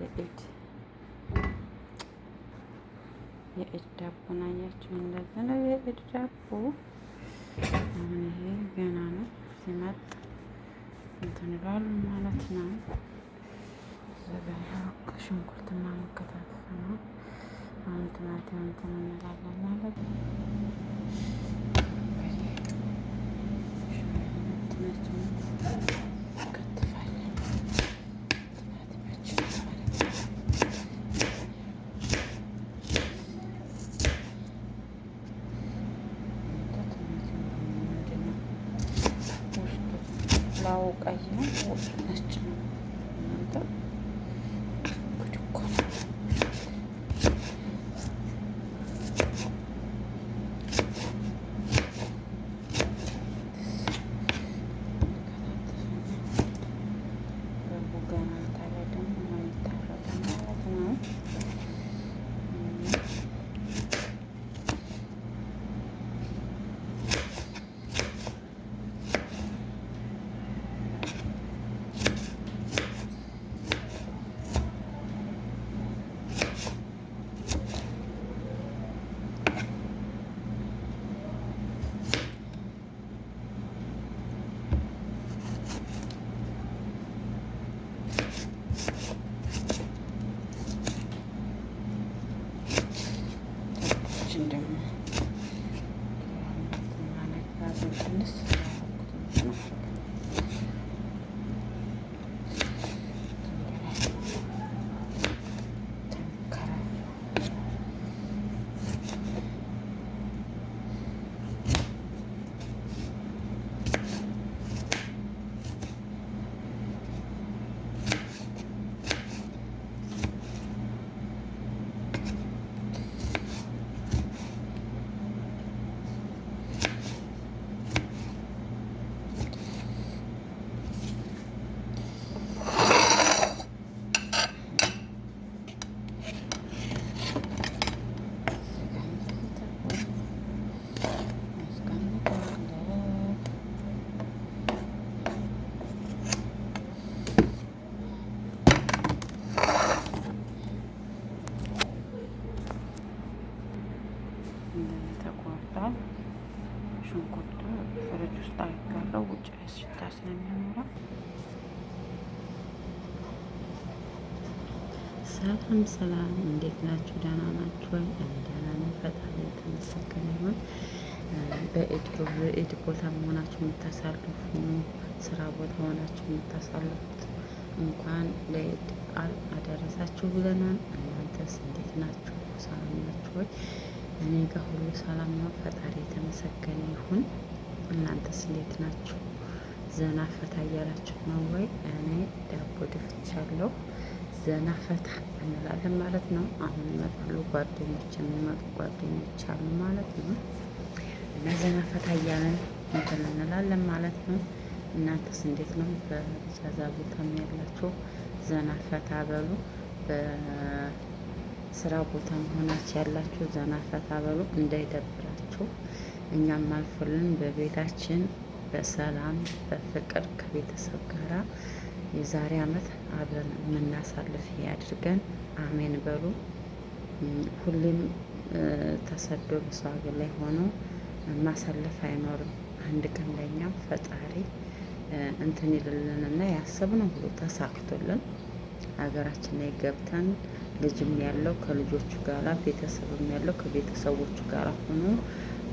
የኢድ የኢድ ዳቦን አያችሁ፣ እንደዚህ ነው የኢድ ዳቦ። አሁን ይሄ ገና ነው፣ ሲመጥ እንትን ይላል ማለት ነው። ሽንኩርትና መከታተፍ ነው። አሁን ቲማቲም እንትን እንላለን ማለት ነው። እንትናችንን እንከትፋለን፣ ቲማቲማችንን ማለት ነው። ቲማቲም ምንድን ነው? ውስጡ ላው ቀይ ነው፣ ውስጡ ነጭ ነው። እናንተ ጉድ እኮ ነው። በጉ ገና አልታረደም። አሁን ይታረዳል ማለት ነው። ዳቦችን ደግሞ ትንሽ ስላደረኩት ተንከረፍ። አስቀምጠዋለሁ። እንደዚህ ተቆርጧል። ሽንኩርቱ ፍሪጅ ውስጥ አድርጋለሁ፣ ውጭ ላይ ሽታ ስለሚኖረው። ሰላም ሰላም፣ እንዴት ናችሁ? ደህና ናችሁ ወይ? እኔ ደህና ነኝ፣ ፈጣሪ የተመሰገነ ይሁን። በኢድ ቦታ መሆናችሁ የምታሳልፉ፣ ስራ ቦታ ሆናችሁ የምታሳልፉት እንኳን ለኢድ በዓል አደረሳችሁ ብለናል። እናንተስ እንዴት ናችሁ? ሰላም ናችሁ ወይ? እኔ ጋር ሁሉ ሰላም ነው፣ ፈጣሪ የተመሰገነ ይሁን። እናንተስ እንዴት ናችሁ? ዘና ፈታ እያላችሁ ነው ወይ? እኔ ዳቦ ደፍቻለሁ። ዘና ፈታ እንላለን ማለት ነው። አሁን ይመጣሉ ጓደኞች፣ የሚመጡ ጓደኞች አሉ ማለት ነው። እና ዘና ፈታ እያለን እንትን እንላለን ማለት ነው። እናንተስ እንዴት ነው? በኢጃዛ ቦታም ያላችሁ ዘና ፈታ በሉ። በስራ ቦታም ሆናችሁ ያላችሁ ዘና ፈታ በሉ፣ እንዳይደብራችሁ። እኛም አልፎልን በቤታችን በሰላም በፍቅር ከቤተሰብ ጋራ የዛሬ አመት አብረን የምናሳልፍ ያድርገን። አሜን በሉ። ሁሌም ተሰዶ በሰው ሀገር ላይ ሆኖ ማሳለፍ አይኖርም። አንድ ቀን ለእኛም ፈጣሪ እንትን ይልልንና ያሰብነው ሁሉ ተሳክቶልን ሀገራችን ላይ ገብተን ልጅም ያለው ከልጆቹ ጋራ፣ ቤተሰብም ያለው ከቤተሰቦቹ ጋራ ሆኖ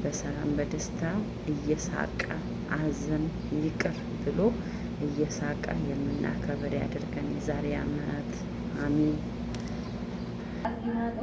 በሰላም በደስታ እየሳቀ፣ አዘን ይቅር ብሎ እየሳቀ የምናከብር ያድርገን የዛሬ አመት። አሚን። ሲመጡ